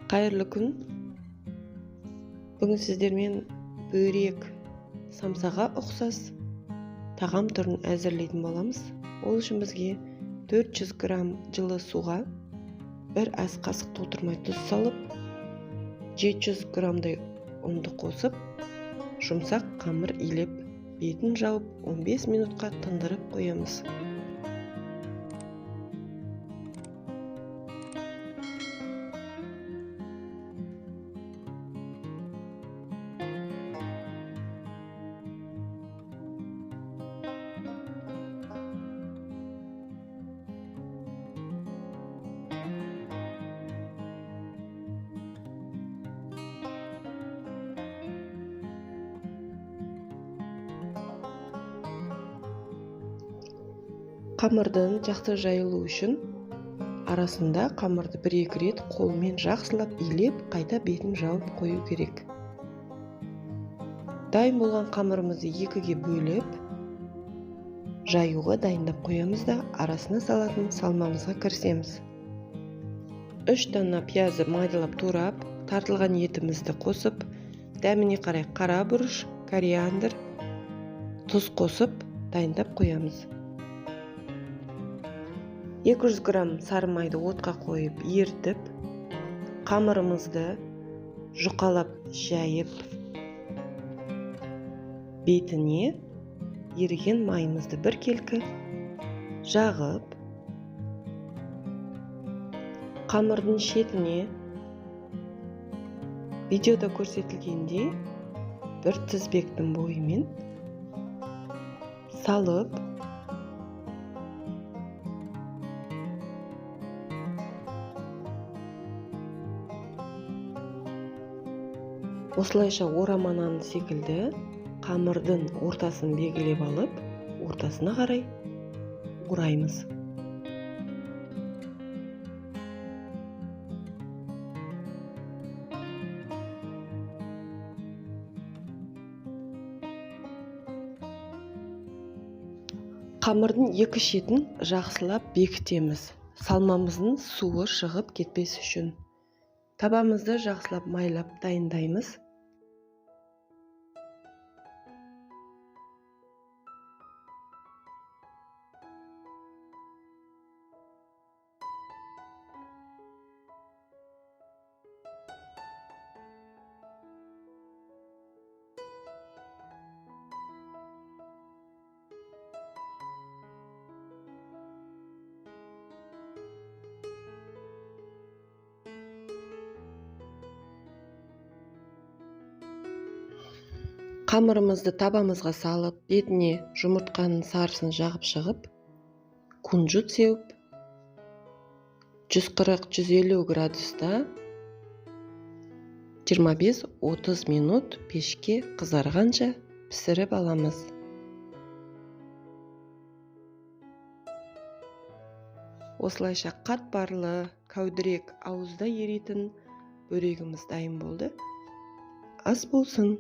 Қайырлы күн. Бүгін сіздермен бөрек самсаға ұқсас тағам түрін әзірлейтін боламыз. Ол үшін бізге 400 грамм жылы суға бір ас қасық толтырмай тұз салып, 700 граммдай ұнды қосып, жұмсақ қамыр илеп, бетін жауып 15 минутқа тындырып қоямыз. Қамырдың жақсы жайылу үшін арасында қамырды бір-екі рет қолмен жақсылап илеп, қайта бетін жауып қою керек. Дайын болған қамырымызды екіге бөліп, жаюға дайындап қоямыз да, арасына салатын салмамызға кірісеміз. 3 дана пиязды майдалап турап, тартылған етімізді қосып, дәміне қарай қара бұрыш, кориандр, тұз қосып дайындап қоямыз. 200 грамм сары майды отқа қойып ерітіп, қамырымызды жұқалап жайып, бетіне еріген майымызды біркелкі жағып, қамырдың шетіне видеода көрсетілгендей бір тізбектің бойымен салып, осылайша орама нан секілді қамырдың ортасын белгілеп алып, ортасына қарай ораймыз. Қамырдың екі шетін жақсылап бекітеміз. Салмамыздың суы шығып кетпес үшін. Табамызды жақсылап майлап дайындаймыз. Қамырымызды табамызға салып, бетіне жұмыртқаның сарысын жағып шығып, кунжут сеуіп, 140-150 градуста 25-30 минут пешке қызарғанша пісіріп аламыз. Осылайша қатпарлы, кәудірек, ауызда еритін бөрегіміз дайын болды. Ас болсын!